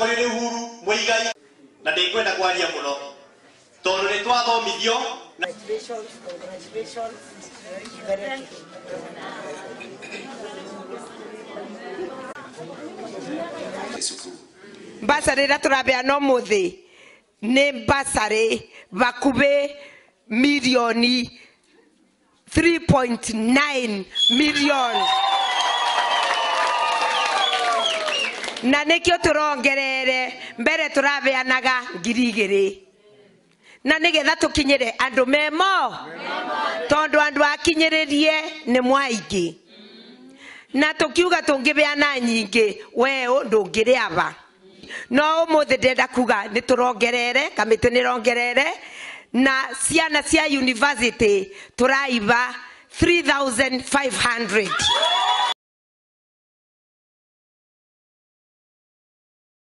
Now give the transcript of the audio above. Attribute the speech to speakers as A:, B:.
A: Mũtongoria nĩ Uhuru Muigai na ndĩkwenda kwaria mũno tondũ nĩ twathomithio.
B: Congratulations, congratulations. Very
C: Basarĩ ĩrĩa tũrabeana ũmũthĩ nĩ basarĩ bakubĩ mirioni 3.9 million. Na nĩkĩo tũrongerere mbere tũrabeanaga ngiri igĩrĩ. Na nĩgetha tũkinyĩre andũ memo tondũ andũ akinyĩrĩrie nĩ mwaingĩ. Na tũkiuga tũngĩbeana nyingĩ we ndũngĩrĩaba. No ũmũthĩ ndĩrenda kuga nĩ tũrongerere, kamĩtĩ nĩ ĩrongerere, na ciana cia university tũraiba 3500.